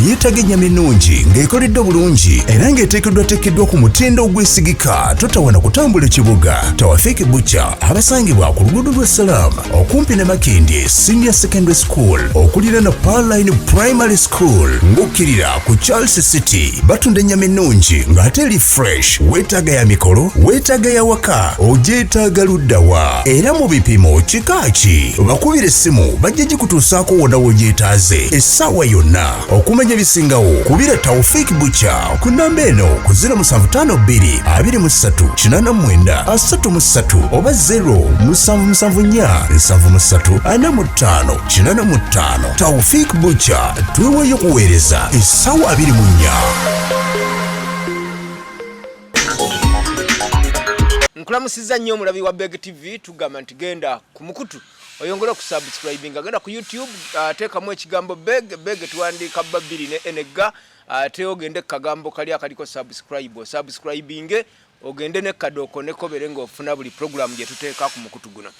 Gwe yeetaaga ennyama ennungi ng'ekoleddwa bulungi era ng'eteekeddwateekeddwa ku mutindo ogwesigika, totawana kutambula ekibuga. Tawafiki Butcher abasangibwa ku luguudo lwa Salaam okumpi ne Makindye Senior Secondary School okuliraana Pearline Primary School ng'okkirira ku Charles City. Batunda ennyama ennungi ng'ate eri fresh. Weetaaga ya mikolo, weetaaga ya waka, ogyetaaga luddawa era mu bipimo kika ki? Bakubira essimu bajja gikutuusaako wonna w'ogyetaaze essaawa yonna. Okumanya ebisingawo kubira Taufik Butcher ku namba eno ku 0752 23 89 33 oba 0774 73 45 85. Taufik Butcher, tweweeyo kuweereza essaawa 24. Nkulamusizza nnyo omulabi wa Beg TV. Tugamba nti genda ku mukutu oyongere okusubscribinga, genda ku YouTube, teekamu ekigambo Beg. Beg tuwandiika bba bbiri ne enegga, ate ogende kukagambo kali akaliko subscribe, osubscribinge, ogende ne kadooko nekobere ng'ofuna buli programu gye tuteeka ku mukutu guno.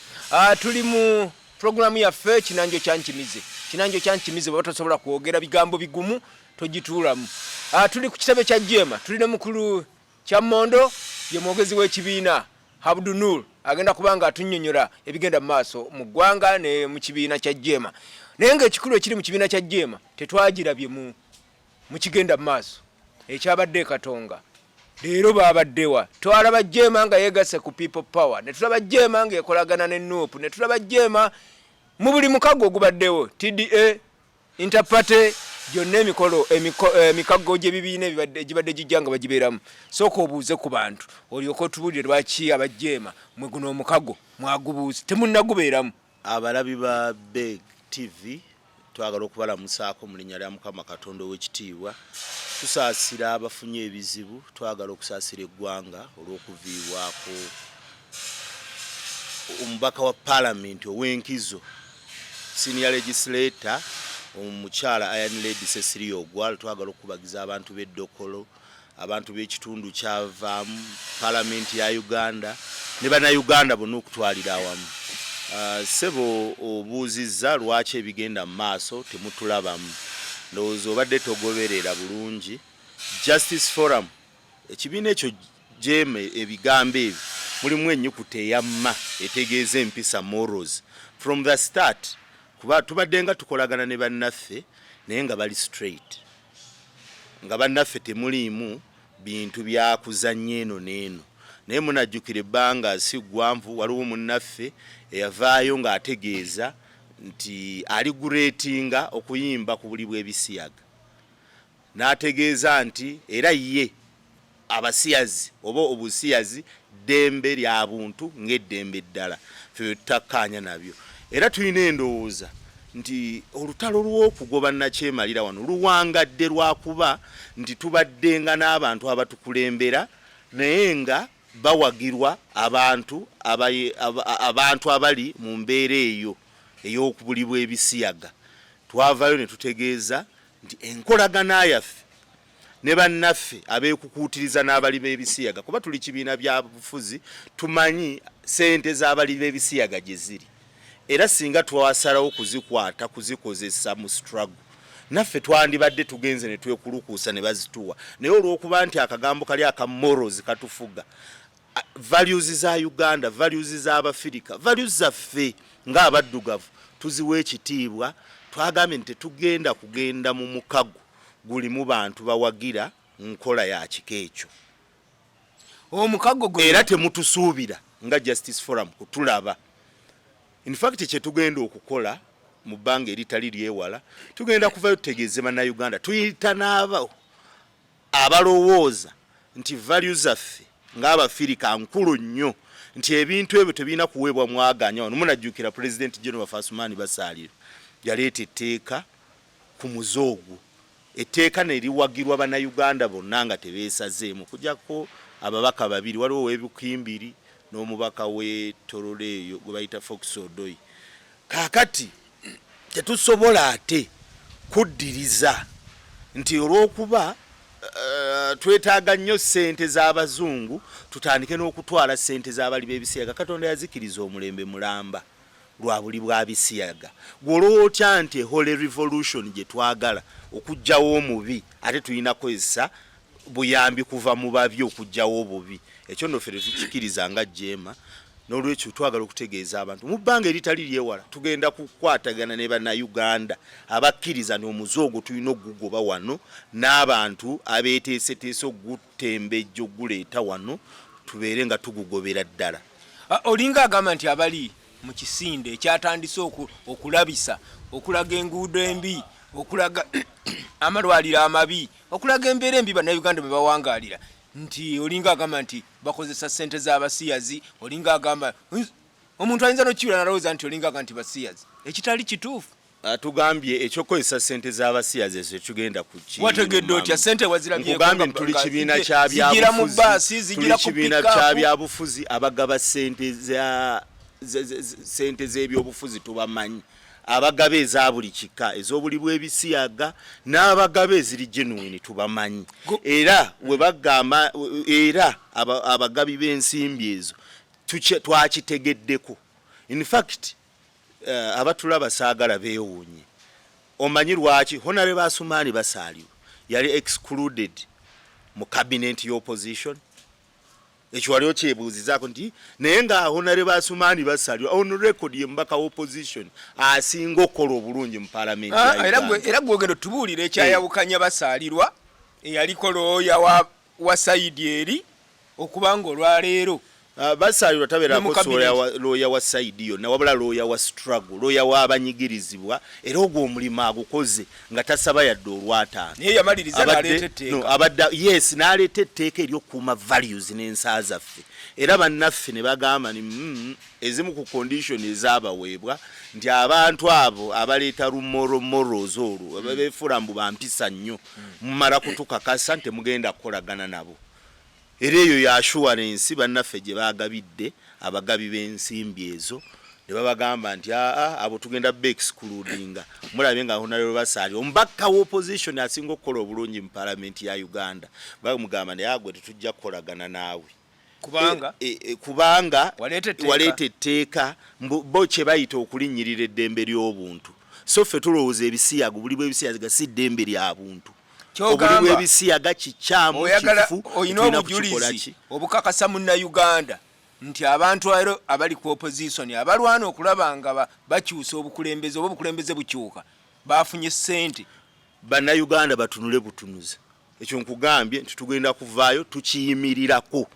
Tuli mu programu yaffe Kinanjo Kyankimize. Kinanjo Kyankimize, bweba tosobola kwogera bigambo bigumu togituulamu. Tuli ku kitebe kya Jeema, tuli ne mukulu Kyammondo, ye mwogezi w'ekibiina. Habdu Nur agenda kuba nga atunnyonnyola ebigenda mu maaso mu ggwanga ne mu kibiina kya Jeema. Naye ng'ekikulu ekiri mu kibiina kya Jeema tetwagirabye mu kigenda mu maaso ekyabadde e Katonga leero. Babaddewa? Twalaba Jeema nga yeegasse ku People Power, ne tulaba Jeema ng'ekolagana ne NUP, ne tulaba Jeema mu buli mukago ogubaddewo, TDA, Interparty, gyonna emikolo, emikago gy'ebibiina egibadde gijja nga bagibeeramu. Sooka obuuze ku bantu olyoke otubuulire lwaki abajjeema mwe guno omukago mwagubuuzi temunnagubeeramu. Abalabi ba Beg TV, twagala okubalamusaako mu linnya lya Mukama Katonda ow'ekitiibwa. Tusaasira abafunye ebizibu, twagala okusaasira eggwanga olw'okuviibwako omubaka wa paalamenti ow'enkizo, senior legislator, omukyala Iron Lady Cecilia Ogwal. Twagala okukubagiza abantu b'eddokolo, abantu b'ekitundu kyavaamu, paalamenti ya Uganda ne Bannayuganda bonna okutwalira awamu. Ssebo, obuuzizza lwaki ebigenda mu maaso temutulabamu. Ndowooza obadde togoberera bulungi Justice Forum, ekibiina ekyo Jeema. Ebigambo ebyo mulimu ennyukuta eyamma etegeeza empisa, morals. From the start kuba tubadde nga tukolagana ne bannaffe naye nga bali straight, nga bannaffe temuliimu bintu byakuzannya eno n'eno. Naye munajjukira ebbanga si ggwanvu, waliwo munnaffe eyavaayo ng'ategeeza nti aregrettinga okuyimba ku buli bw'ebisiyaga, n'ategeeza nti era ye abasiyazi oba obusiyazi ddembe lya buntu ng'eddembe eddala. Ffe bwe tutakkaanya nabyo, era tulina endowooza nti olutalo lw'okugoba nnakyemalira wano luwangadde lwakuba nti tubaddenga n'abantu abatukulembera naye nga bawagirwa abantu abali mu mbeera eyo ey'okubuli bw'ebisiyaga. Twavayo ne tutegeeza nti enkolagana yaffe ne bannaffe abeekukuutiriza n'abali b'ebisiyaga, kuba tuli kibiina bya bufuzi, tumanyi ssente z'abali b'ebisiyaga gye ziri, era singa twasalawo kuzikwata kuzikozesa mu struggle, naffe twandibadde tugenze ne twekulukuusa ne bazituwa. Naye olw'okuba nti akagambo kali aka morals katufuga, values za Uganda, values z'Abafirika, values zaffe ng'abaddugavu tuziwa ekitiibwa, twagambye nti tetugenda kugenda mu mukago gulimu bantu bawagira nkola ya kika ekyo. Omukago guno era temutusuubira nga Justice Forum kutulaba. In fact, kyetugenda okukola mu bbanga eritali lyewala, tugenda kuvayo tutegeeze Bannayuganda, tuyita n'abo abalowooza nti value zaffe ng'Abafirika nkulu nnyo, nti ebintu ebyo tebirina kuweebwa mwaganya wano. Munajjukira President General Asuman Basalirwa yaleeta etteeka ku muze ogwo, etteeka ne liwagirwa Bannayuganda bonna nga tebeesazeemu, okuggyako ababaka babiri, waliwo ow'Ebukimbiri n'omubaka w'e Tororo eyo gwe bayita Fox Odoi. Kaakati tetusobola ate kuddiriza nti olw'okuba twetaaga nnyo ssente z'abazungu tutandike n'okutwala ssente z'abali b'ebisiyaga. Katonda yazikiriza omulembe mulamba lwa buli bwa bisiyaga. Gw'olowooza otya nti holy revolution gye twagala? Okugyawo omubi, ate tulina kukozesa buyambi kuva mu babi okugyawo obubi. Ekyo nno ffe tetukikiriza nga JEEMA. N'olwekyo twagala okutegeeza abantu mu bbanga eritali lyewala tugenda kukwatagana ne Bannayuganda abakkiriza nti omuze ogwo tulina okugugoba wano, n'abantu abeeteeseteese okugutembejja okuguleeta wano, tubeere nga tugugobera ddala. Olinga agamba nti abali mu kisinde ekyatandise okulabisa, okulaga enguudo embi, okulaga amalwaliro amabi, okulaga embeera embi Bannayuganda bwe bawangaalira, nti olinga agamba nti bakozesa ssente z'abasiyazi. Olinga agamba, omuntu ayinza n'okukiwulira n'alowooza nti olinga agamba nti basiyazi, ekitali kituufu. Tugambye ekyokukozesa ssente z'abasiyazi ekyo tugenda ku Wategedde otya ssente? Wazirabyeko? Nkugambye nti tuli kibiina kya zigira mu byabufuzi. Baasi Tuli zigira ku kibiina pick-up. Kya byabufuzi. Abagaba ssente za ssente z'ebyobufuzi tubamanyi, abagaba eza buli kika, ez'obuli bw'ebisiyaga, n'abagaba eziri genuine tubamanyi. Era we bagamba, era abagabi b'ensimbi ezo twakitegeddeko. In fact, abatulaba saagala beewuunye. Omanyi lwaki Honorable Asumaani Basaalirwa yali excluded mu cabinet y'opposition? Ekyo wali okyebuuzizaako nti naye nga Honorable Asumaani Basaalirwa on record ye mubaka wa opposition asinga okukola obulungi mu parliament ya Era Uganda. Era gwogenda otubuulira ekyayawukanya Basaalirwa eyaliko looya wa side eri okubanga olwaleero Basaalirwa ne mu tabeerako cabinet. Looya wa side yonna, wabula looya wa struggle, looya w'abanyigirizibwa, era ogwo omulimu agukoze nga tasaba yadde olwataano. Naye yamaliriza n'aleeta etteeka. No, abadde, yes, n'aleeta etteeka ery'okukuuma values n'ensa zaffe, era bannaffe ne bagamba ni ezimu ku condition ezaabaweebwa nti abantu abo abaleeta rumoro morals olwo beefuula mbu bampisa nnyo, mumala kutukakasa nti temugenda kukolagana nabo. Era eyo ya assurance bannaffe gye bagabidde abagabi b'ensimbi ezo, ne babagamba nti aa, abo tugenda be excludinga. Mulabye nga Honorable Basaali, omubaka wa opposition asinga okukola obulungi mu parliament ya Uganda, bamugamba naye agwe tetujja kukolagana naawe. Kubanga Kubanga waleeta etteeka. Waleeta etteeka mbu bo kye bayita okulinnyirira eddembe ly'obuntu. So ffe tulowooza ebisiyaga, obuli bw'ebisiyaga si ddembe lya buntu. Obuli Kyogamba bw'ebisiyaga kikyamu, oyagala kifu. Olina Tulina kukikola obujulizi ki? obukakasa Munnayuganda nti abantu ero abali ku opposition abalwana okulaba nga bakyusa obukulembeze oba obukulembeze bukyuka bafunye ssente? Bannayuganda batunule butunuzi. Ekyo nkugambye nti tugenda kuvaayo tukiyimirirako,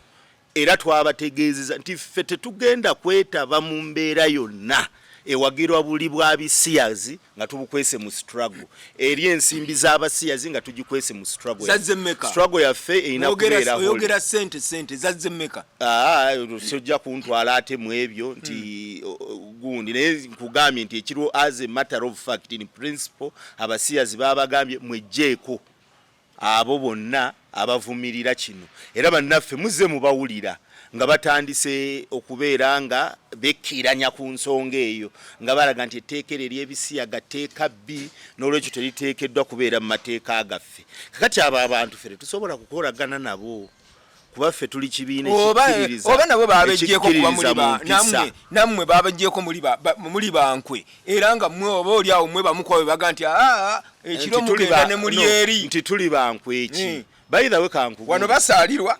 era twabategeezeza nti ffe tetugenda kwetaba mu mbeera yonna ewagirwa buli bwa bisiyazi nga tubukwese mu struggle eri ensimbi z'abasiyazi nga tugikwese mu struggle. Zazze mmeka? Struggle yaffe erina kubeera holy. Oyogera sente, sente zazze mmeka? Sojja kuntwala ate mu ebyo nti gundi, naye nkugambye nti ekiriwo, as a matter of fact, in principle, abasiyazi babagambye mwejjeeko abo bonna abavumirira kino. Era bannaffe muzze mubawulira nga batandise okubeera nga bekkiiranya ku nsonga eyo, nga balaga nti etteeka eryo ery'ebisiyaga tteeka bbi, n'olwekyo teriteekeddwa kubeera mu mateeka gaffe. Kakati abo abantu ffe tetusobola kukolagana nabo, kuba ffe tuli kibiina Oba ekikkiririza oba nabo babejjeeko kuba muli ekikkiririza mu ba mpisa. Nammwe babejjeeko muli bankwe, era nga mmwe oba oli awo mmwe bamukuba bwe baga nti aa, ekiro Nti tuli mugenda ne muli no, eri. Nti tuli bankwe ki? By the way, kankubuulire. Wano Basaalirwa,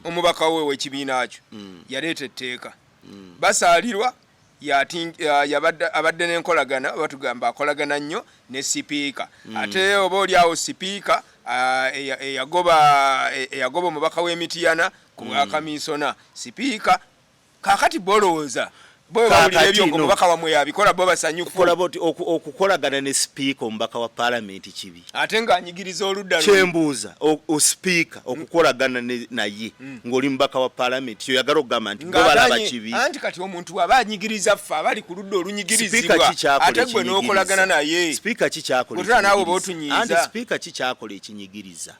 omubaka we w'ekibiina kyo yaleeta etteeka. Basaalirwa yabadde n'enkolagana, oba tugamba akolagana nnyo ne sipiika. Ate oba oli awo sipiika eyagoba omubaka w'emitiyana ku bwakamiisona sipiika. Kaakati bolowooza bo bawulira Kaakati ebyo no. Omubaka wammwe yabikola, bo basanyufu? Kola boti okukolagana ne sipiika, omubaka wa paalamenti, kibi? Ate ng'anyigiriza oludda luli. Kyembuuza, sipiika okukolagana naye ng'oli mubaka wa paalamenti, kyoyagala okugamba nti bo balaba Ng'ate kibi? Anti kati omuntu aba anyigiriza ffe abali ku ludda Sipiika olunyigirizibwa, ki kyakola ate gwe n'okolagana ekinyigiriza? naye? Sipiika ki kyakola Bwe naawe oba ekinyigiriza? Anti otunyiiza. sipiika ki kyakola ekinyigiriza?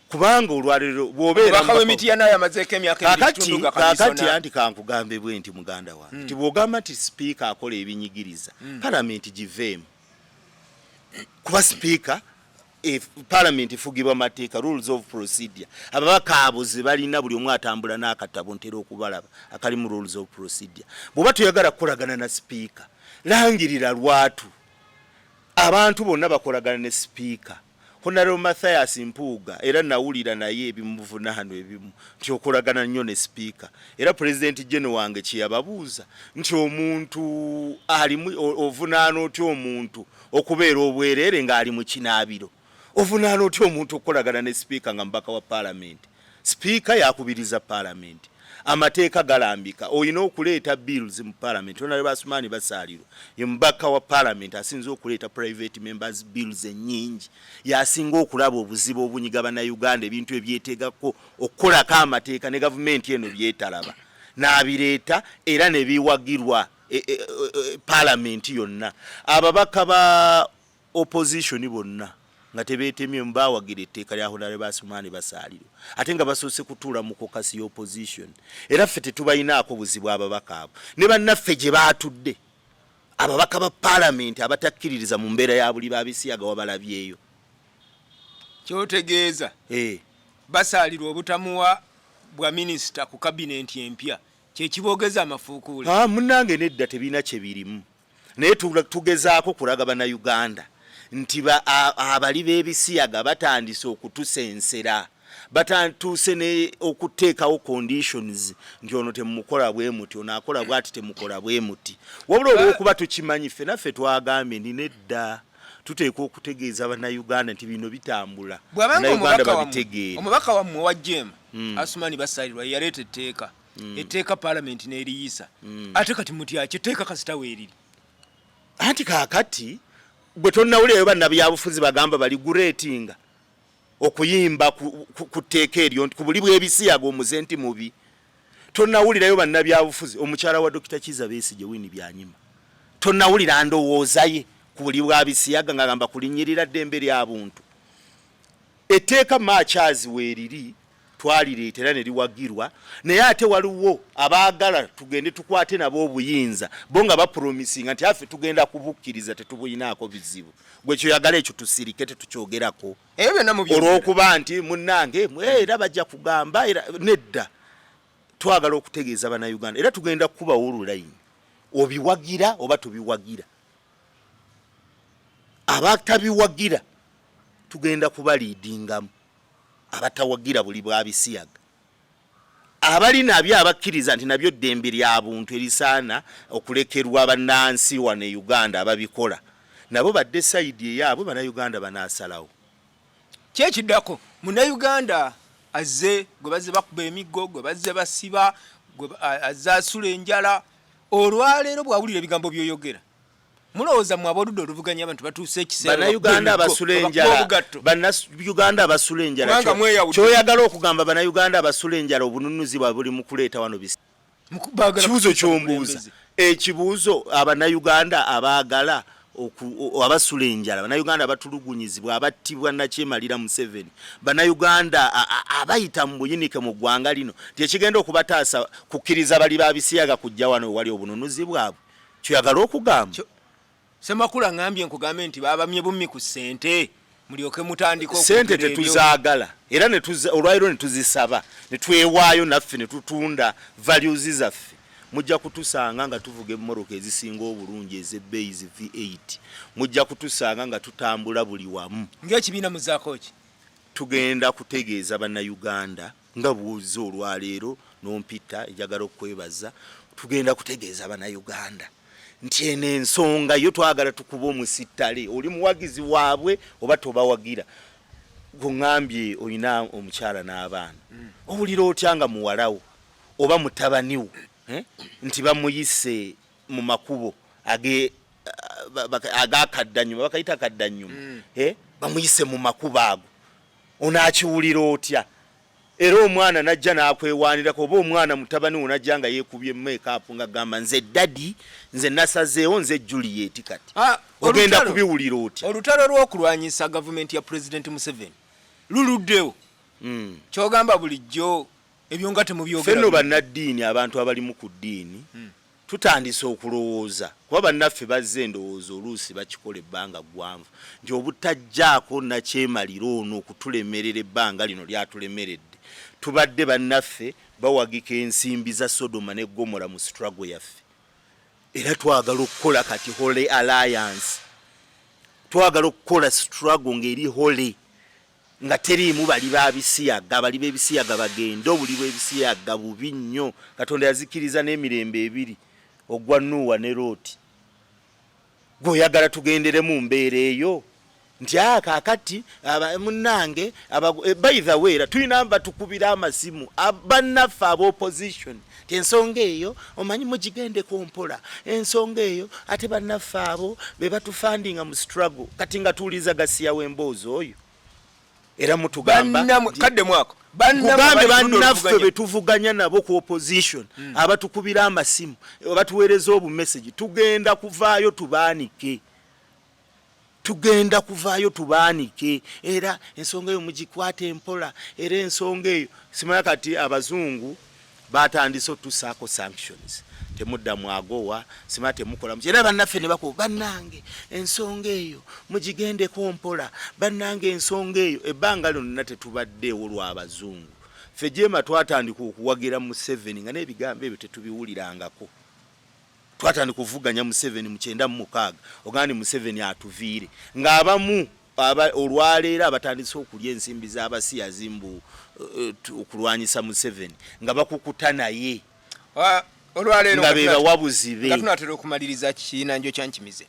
Kubanga olwaleero bw'obeera Omubaka mubaka w'emitiyana yamazeeko emyaka 2 Kakati kitundu nga kakati kamisona. Anti kankugambe bwe nti, muganda wange, nti bw'ogamba nti sipiika akola ebinyigiriza, palamenti giveemu, kuba sipiika, palamenti efugibwa mateeka, rules of procedure. Ababaka abo ze balina, buli omu atambula n'akatabo, ntera okubalaba, akalimu rules of procedure. Bw'oba toyagala kukolagana na sipiika, langirira lwatu. Abantu bonna bakolagana ne sipiika Honorable Mathias Mpuuga, era nawulira naye ebimuvunaano ebimu nti okolagana nnyo ne sipiika, era Pulezidenti General wange kye yababuuza nti omuntu alimu ovunaana otya omuntu okubeera obwereere ng'ali mu kinaabiro? Ovunaana otya omuntu okukolagana ne sipiika nga mubaka wa Palamenti? Sipiika yakubiriza Palamenti. Amateeka galambika olina okuleeta bills mu Palamenti. Honorable Asumaani Basaalirwa ye mubaka wa Palamenti asinze okuleeta private members bills ennyingi, y'asinga okulaba obuzibu obunyiga Bannayuganda, ebintu ebyeteegako okukolako amateeka ne gavumenti eno byetalaba n'abireeta era ne biwagirwa Palamenti yonna. Ababaka ba opposition bonna nga tebeetemyemu baawagira etteeka lya Honorable Asumaani Basaalirwa ate nga basoose kutuula mu caucus ya opposition, era ffe tetubalinaako buzibu ababaka abo ne bannaffe gye baatudde. Ababaka ba Palamenti abatakkiririza mu mbeera ya buli babisiyaga wabalabyeyo. Kyotegeeza Basaalirwa obutamuwa bwa minisita ku kabinenti empya kyekiboogeza amafuukuule? Munnange nedda, tebirina kye birimu, naye tugezaako kulaga Bannayuganda nti abali b'ebisiyaga batandise okutusensera, batatuuse ne okuteekawo conditions nti ono temumukola bwe muti, ono akola bwati temukola bwe muti. Wabula olw'okuba tukimanyi ffe naffe twagambye nti nedda, tuteekwa okutegeeza Bannayuganda nti bino bitambula, Bannayuganda babitegeere. Omubaka wammwe wa Jeema Asumani Basalirwa yaleeta etteeka, etteeka Palamenti n'eriyisa, ate kati mutyaki etteeka kasita weeriri? Anti kaakati gwe tonnawulirayo bannabyabufuzi bagamba bali gureetinga okuyimba ku tteeka eryo nti ku buli bw'ebisiyaga omuze nti mubi. Tonnawulirayo bannabyabufuzi, omukyala wa Dokita Kiiza Besigye Winnie Byanyima, tonnawulira ndowooza ye ku buli bwa bisiyaga ng'agamba kulinnyirira ddembe lya buntu. Etteeka Maachaz weeriri twalireeta era ne liwagirwa, naye ate waliwo abaagala tugende tukwate nabo obuyinza, bo nga bapromisinga nti affe tugenda kubukkiriza tetubulinaako bizibu. Gwe kyoyagala ekyo tusirike tetukyogerako ebyo byonna mubyogera olw'okuba nti munnange era bajja kugamba era nedda. Twagala okutegeeza Bannayuganda era tugenda kukubawo olulayini, obiwagira oba tobiwagira. Abatabiwagira tugenda kubaliidingamu, abatawagira buli bwa bisiyaga, abali nabyo abakkiriza nti nabyo ddembe lya buntu erisaana okulekerwa bannansi wano e Uganda ababikola nabo badde sayidi eyaabwe, Bannayuganda banaasalawo. Ki ekiddako? Munnayuganda azze gwe bazze bakuba emiggo, gwe bazze basiba, gwe azze asula enjala, olwaleero bw'awulira ebigambo by'oyogera, mulowooza mwe ab'oludda oluvuganya abantu batuuse ekiseera Bannayuganda abasula enjala, Bannayuganda abasula enjala, kyoyagala okugamba Bannayuganda abasula enjala obununuzi bwabwe buli mu kuleeta wano bisi? Kibuuzo kyombuuza, ekibuuzo Abannayuganda abaagala abasula enjala, Bannayuganda abatulugunyizibwa, abattibwa nakyemalira Museveni, Bannayuganda abayita mu buyinike mu ggwanga lino, nti ekigenda okubataasa kukkiriza bali ba bisiyaga kujja wano wewali obununuzi bwabwe? Kyoyagala okugamba? Semakula ngambye nkugambe nti babamye bummi ku ssente mulyoke mutandike Ssente tetuzaagala, era olwaliro ne tuzisaba ne twewaayo naffe ne tutunda values zaffe. Mujja kutusanga nga tuvuga emmoroka ezisinga obulungi ez'ebbeeyi zi V8, mujja kutusanga nga tutambula buli wamu. Ng'ekibiina muzaako ki? Tugenda kutegeeza Bannayuganda nga bw'ozze olwaleero n'ompita, njagala okukwebaza. Tugenda kutegeeza Bannayuganda nti eno ensonga yo twagala tukuba omusittale, oli muwagizi waabwe oba tobawagira. Gweŋŋambye olina omukyala n'abaana, owulira otya nga muwalawo oba mutabaniwo nti bamuyise mu makubo agakaddanyuma, bakayita kaddanyuma, bamuyise mu makubo ago, onaakiwulira otya? Era omwana najja n'akwewaanirako, oba omwana mutabani wo najja nga yeekubye makeup nga gamba nze daddy, nze nasazeewo, nze Juliet, kati ogenda kubiwulira otya? Olutalo lw'okulwanyisa gavumenti ya Pulezidenti Museveni luluddewo. Kyogamba bulijjo ebyo nga temubyogera? Ffenno bannaddiini, abantu abalimu ku ddiini, tutandise okulowooza, kuba bannaffe bazze endowooza oluusi bakikola ebbanga ggwanvu nti obutajjaako nakyemalira ono okutulemerera ebbanga lino lyatulemeredde, tubadde bannaffe bawagika ensimbi za Sodoma ne Gomora mu struggle yaffe, era twagala okukola kati Holy Alliance. Twagala okukola struggle ng'eri holy, nga teriimu bali babisiyaga. Bali b'ebisiyaga bagende. Obuli bw'ebisiyaga bubi nnyo. Katonda yazikiriza n'emirembe ebiri, ogwa Nuuwa ne Looti. Gweoyagala tugendere mu mbeera eyo nti a kaakati munnange, by the way, era tulina batukubira amasimu, bannaffe aba opposition, ti ensonga eyo omanyi mugigendeko mpola, ensonga eyo ate bannaffe abo be batufundinga mu struggle. Kati nga tuwuliriza gasiyawo emboozi oyo, era mutugamba kadde mwako. Kugambe bannaffe betuvuganya nabo ku opposition, abatukubira amasimu, abatuweereza obumessage, tugenda kuvaayo tubaanike, tugenda kuvaayo tubaanike. Era ensonga eyo mugikwata empola, era ensonga eyo simanya. Kati abazungu batandise otusaako sanctions, temudda mwagowa, simanya temukola muki. Era bannaffe ne bakuba, bannange ensonga eyo mugigendeko mpola, bannange ensonga eyo. Ebbanga lyonna tetubaddeewo lw'abazungu. Ffe jeema twatandika okuwagira Museveni nga n'ebigambo ebyo tetubiwulirangako. Twatandika okuvuganya Museveni mu 96, ogamba ni Museveni atuviire, ng'abamu olwaleero abatandise okulya ensimbi z'abasiyazi mbu okulwanyisa Museveni, nga bakukuta naye olwaleero nga be bawabuzi be. Nga tunatera okumaliriza, kiinanjo kyankimize,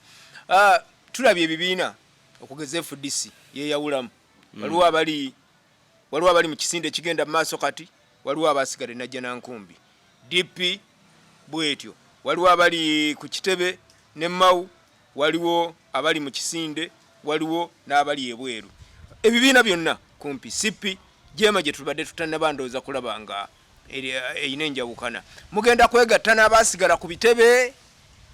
tulabye ebibiina okugeza FDC yeyawulamu. Waliwo abali mu kisinde ekigenda mu maaso kati, waliwo abasigala enajja nankumbi. DP bwetyo, waliwo abali ku kitebe ne Mao, waliwo abali mu kisinde, waliwo n'abali ebweru. Ebibiina byonna kumpi, CP, jeema gye tubadde tutannaba ndowooza kulaba nga erina enjawukana. Mugenda kwegatta n'abasigala ku bitebe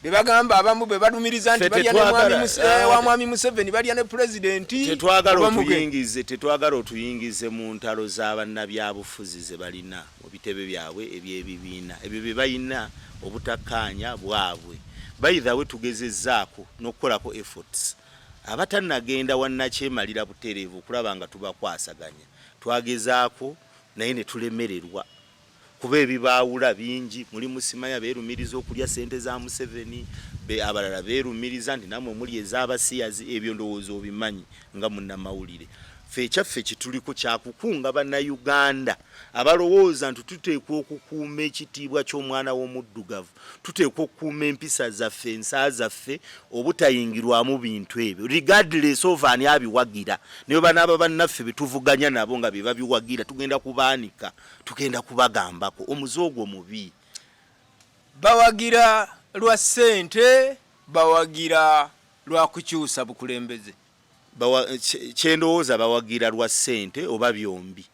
be bagamba abamu be balumiriza nti Ffe balya ne mwami tetwagala wa mwami Museveni, balya ne pulezidenti? Tetwagala Oba tetwagala otuyingize mu ntalo z'abannabyabufuzi ze balina mu bitebe byabwe ebyebibiina ebyo bye balina, obutakkaanya bwabwe. By the way, tugezezzaako n'okukolako efforts abatannagenda wannakyemalira butereevu okulaba nga tubakwasaganya. Twagezaako naye ne tulemererwa, kuba ebibaawula bingi. Mulimu simanya beerumiriza okulya sente za Museveni, abalala beerumiriza nti nammwe muli ez'abasiyazi. Ebyo ndowooza obimanyi nga munnamawulire. Ffe ekyaffe kituliko kyakukunga Bannayuganda abalowooza nti tuteekwa okukuuma ekitiibwa ky'omwana w'omuddugavu, tuteekwa okukuuma empisa zaffe, ensa zaffe, obutayingirwamu bintu ebyo, regardless of ani abiwagira. Naye banaaba bannaffe betuvuganya nabo nga be babiwagira, tugenda kubaanika, tugenda kubagambako omuze ogwo mubi. Bawagira lwa ssente, bawagira lwa kukyusa bukulembeze? Kyendowooza bawagira lwa ssente oba byombi.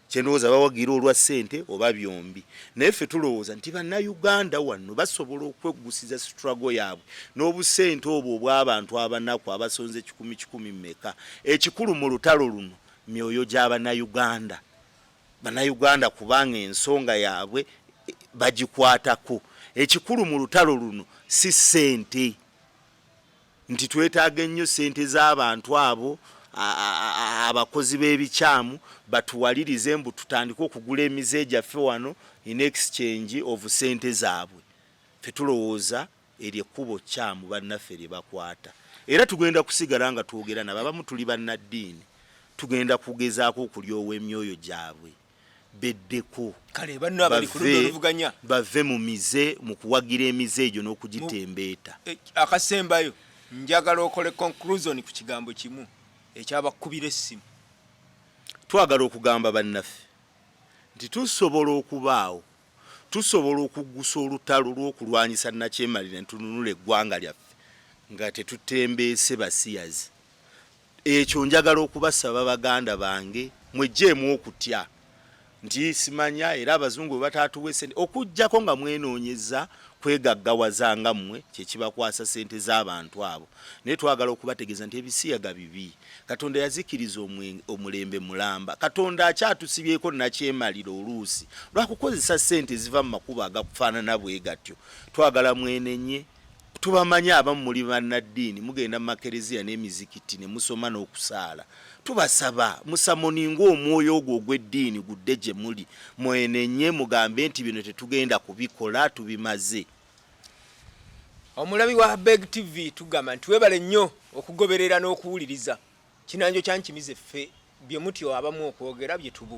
Kyendowooza bawagira olwa ssente oba byombi, naye ffe tulowooza nti Bannayuganda wano basobola okweggusiza struggle yaabwe n'obusente obwo obw'abantu abanaku abasonze kikumi kikumi mmeka. Ekikulu mu lutalo luno myoyo gy'Abannayuganda, Bannayuganda, kubanga ensonga yaabwe bagikwatako. Ekikulu mu lutalo luno si ssente, nti twetaaga ennyo ssente z'abantu abo abakozi b'ebikyamu batuwalirize mbu tutandike okugula emize gyaffe wano in exchange of ssente zaabwe. Ffe tulowooza eryo ekkubo kyamu bannaffe lye bakwata, era tugenda kusigala nga twogera nabo. Abamu tuli bannaddiini, tugenda kugezaako okulyowa emyoyo gyabwe beddeko. Kale banno abali ku ludda oluvuganya? Bave mu mize, mu kuwagira emize egyo n'okugitembeeta. Akasembayo, njagala okole conclusion ku kigambo kimu ekyabakubira essimu. Twagala okugamba bannaffe nti tusobola okubaawo, tusobola okuggusa olutalo lw'okulwanyisa nakyemalira ne tununula eggwanga lyaffe nga tetutembeese basiyazi. Ekyo njagala okubasaba, baganda bange, mwejjeemu okutya nti simanya era abazungu bwe bataatuwa esente, okuggyako nga mwenoonyeza kwegaggawaza nga mmwe kyekibakwasa sente z'abantu abo. Naye twagala okubategeeza nti ebisiyaga bibi. Katonda yazikiriza omulembe mulamba. Katonda akyatusibyeko nakyemalira oluusi lwakukozesa sente eziva mu makubo agakufaanana bwe gatyo. Twagala mwenenye. Tubamanyi, abamu muli bannaddiini, mugenda mu makereziya n'emizikiti ne musoma n'okusaala. Tubasaba musummoninga omwoyo ogwo ogw'eddiini gudde gye muli, mwenenye, mugambe nti bino tetugenda kubikola, tubimaze. Omulabi wa Beg TV, tugamba nti webale nnyo okugoberera n'okuwuliriza Kinanjo Kyankimize. Ffe bye mutyo abamu okwogera bye tubuuza.